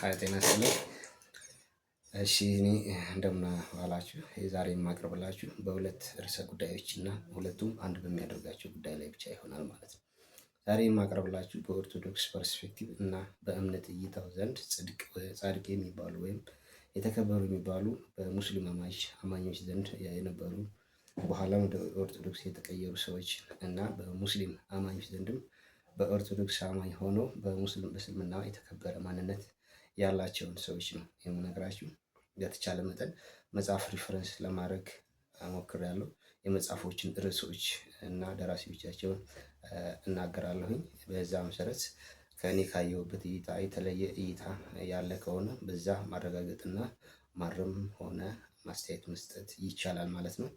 ጤና ይስጥልኝ። እሺ እኔ እንደምን ዋላችሁ። የዛሬ የማቀርብላችሁ በሁለት ርዕሰ ጉዳዮች እና ሁለቱም አንድ በሚያደርጋቸው ጉዳይ ላይ ብቻ ይሆናል ማለት ነው። ዛሬ የማቀርብላችሁ በኦርቶዶክስ perspective እና በእምነት እይታው ዘንድ ጻድቅ የሚባሉ ወይም የተከበሩ የሚባሉ በሙስሊም አማኞች ዘንድ የነበሩ፣ በኋላም ወደ ኦርቶዶክስ የተቀየሩ ሰዎች እና በሙስሊም አማኞች ዘንድም በኦርቶዶክስ አማኝ ሆነው በሙስሊም በእስልምና የተከበረ ማንነት ያላቸውን ሰዎች ነው የምነግራችሁ። በተቻለ መጠን መጽሐፍ reference ለማድረግ ሞክሬያለሁ። የመጽሐፎችን ርዕሶች እና ደራሲዎቻቸውን እናገራለሁኝ። በዛ መሰረት ከእኔ ካየሁበት እይታ የተለየ እይታ ያለ ከሆነ በዛ ማረጋገጥና ማረም ሆነ ማስተያየት መስጠት ይቻላል ማለት ነው።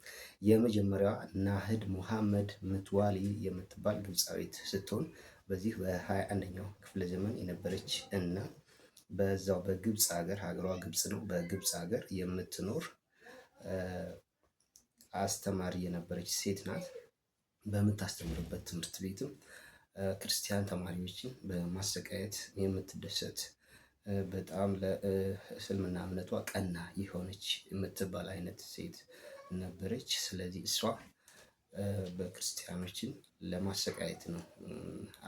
የመጀመሪያዋ ናህድ ሙሐመድ ምትዋሊ የምትባል ግብፃዊት ስትሆን፣ በዚህ በ21ኛው ክፍለ ዘመን የነበረች እና በዛው በግብፅ ሀገር፣ ሀገሯ ግብፅ ነው። በግብፅ ሀገር የምትኖር አስተማሪ የነበረች ሴት ናት። በምታስተምርበት ትምህርት ቤትም ክርስቲያን ተማሪዎችን በማሰቃየት የምትደሰት፣ በጣም ለእስልምና እምነቷ ቀና የሆነች የምትባል አይነት ሴት ነበረች። ስለዚህ እሷ በክርስቲያኖችን ለማሰቃየት ነው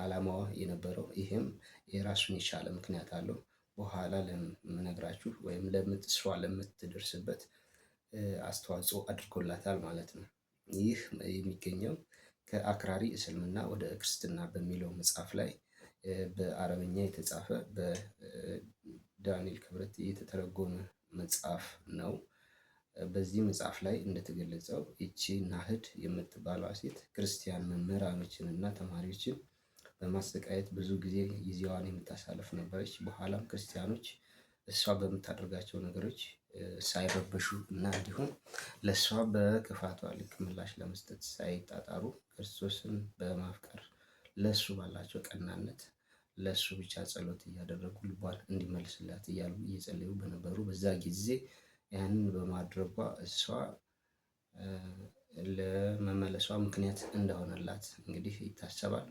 አላማዋ የነበረው። ይህም የራሱን የቻለ ምክንያት አለው። በኋላ ለምነግራችሁ ወይም እሷ ለምትደርስበት አስተዋጽኦ አድርጎላታል ማለት ነው። ይህ የሚገኘው ከአክራሪ እስልምና ወደ ክርስትና በሚለው መጽሐፍ ላይ በአረበኛ የተጻፈ፣ በዳንኤል ክብረት የተተረጎመ መጽሐፍ ነው። በዚህ መጽሐፍ ላይ እንደተገለጸው ይቺ ናህድ የምትባለዋ ሴት ክርስቲያን መምህራኖችን እና ተማሪዎችን በማሰቃየት ብዙ ጊዜ ጊዜዋን የምታሳልፍ ነበረች። በኋላም ክርስቲያኖች እሷ በምታደርጋቸው ነገሮች ሳይረበሹ እና እንዲሁም ለእሷ በክፋቷ ልክ ምላሽ ለመስጠት ሳይጣጣሩ፣ ክርስቶስን በማፍቀር ለእሱ ባላቸው ቀናነት ለእሱ ብቻ ጸሎት እያደረጉ፣ ልቧን እንዲመልስላት እያሉ እየጸለዩ በነበሩ በዛ ጊዜ ያንን በማድረጓ እሷ ለመመለሷ ምክንያት እንደሆነላት እንግዲህ ይታሰባል።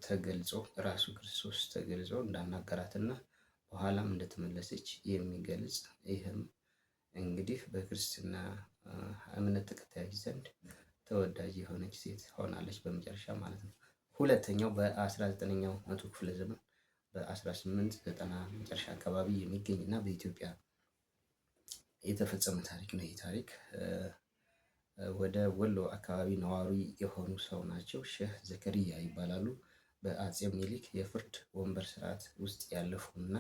ተገልጾ፣ ራሱ ክርስቶስ ተገልጾ እንዳናገራትና በኋላም እንደተመለሰች የሚገልጽ፣ ይህም እንግዲህ በክርስትና እምነት ተከታዮች ዘንድ ተወዳጅ የሆነች ሴት ሆናለች በመጨረሻ ማለት ነው። ሁለተኛው በ19ኛው መቶ ክፍለ ዘመን በ1890 መጨረሻ አካባቢ የሚገኝ እና በኢትዮጵያ የተፈጸመ ታሪክ ነው። ይህ ታሪክ ወደ ወሎ አካባቢ ነዋሪ የሆኑ ሰው ናቸው። ሼህ ዘከሪያ ይባላሉ። በአጼ ምኒልክ የፍርድ ወንበር ስርዓት ውስጥ ያለፉ እና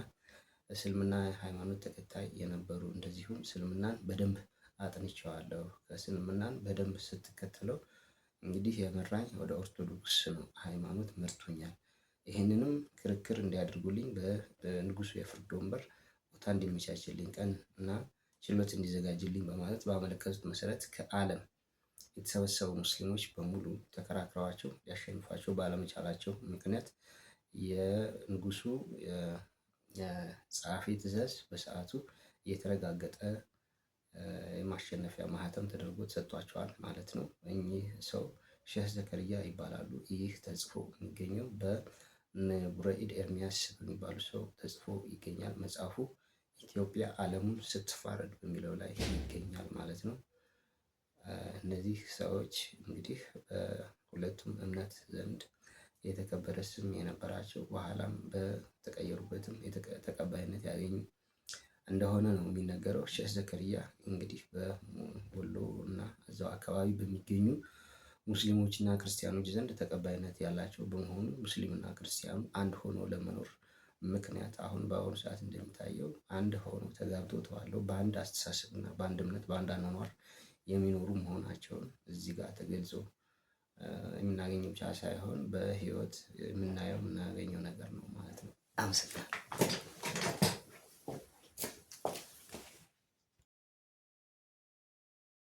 እስልምና ሃይማኖት ተከታይ የነበሩ፣ እንደዚሁም እስልምናን በደንብ አጥንቼዋለሁ፣ እስልምናን በደንብ ስትከተለው እንግዲህ የመራኝ ወደ ኦርቶዶክስ ነው ሃይማኖት መርቶኛል። ይህንንም ክርክር እንዲያደርጉልኝ በንጉሱ የፍርድ ወንበር ቦታ እንዲመቻችልኝ፣ ቀን እና ችሎት እንዲዘጋጅልኝ በማለት ባመለከቱት መሰረት ከዓለም የተሰበሰቡ ሙስሊሞች በሙሉ ተከራክረዋቸው ሊያሸንፏቸው ባለመቻላቸው ምክንያት የንጉሱ የጸሐፊ ትእዛዝ በሰዓቱ የተረጋገጠ የማሸነፊያ ማህተም ተደርጎ ተሰጥቷቸዋል ማለት ነው። እኚህ ሰው ሼህ ዘከርያ ይባላሉ። ይህ ተጽፎ የሚገኘው በቡረኢድ ኤርሚያስ በሚባሉ ሰው ተጽፎ ይገኛል። መጽሐፉ ኢትዮጵያ ዓለሙን ስትፋረድ በሚለው ላይ ይገኛል ማለት ነው። እነዚህ ሰዎች እንግዲህ በሁለቱም እምነት ዘንድ የተከበረ ስም የነበራቸው፣ በኋላም በተቀየሩበትም ተቀባይነት ያገኙ እንደሆነ ነው የሚነገረው። ሼህ ዘከርያ እንግዲህ በወሎ እና እዛው አካባቢ በሚገኙ ሙስሊሞች እና ክርስቲያኖች ዘንድ ተቀባይነት ያላቸው በመሆኑ ሙስሊምና ክርስቲያኑ አንድ ሆኖ ለመኖር ምክንያት፣ አሁን በአሁኑ ሰዓት እንደሚታየው አንድ ሆኖ ተጋብቶ ተዋለው በአንድ አስተሳሰብ እና በአንድ እምነት በአንድ አኗኗር የሚኖሩ መሆናቸውን እዚህ ጋር ተገልጾ የምናገኘው ብቻ ሳይሆን በህይወት የምናየው የምናገኘው ነገር ነው ማለት ነው። አመሰግናለሁ።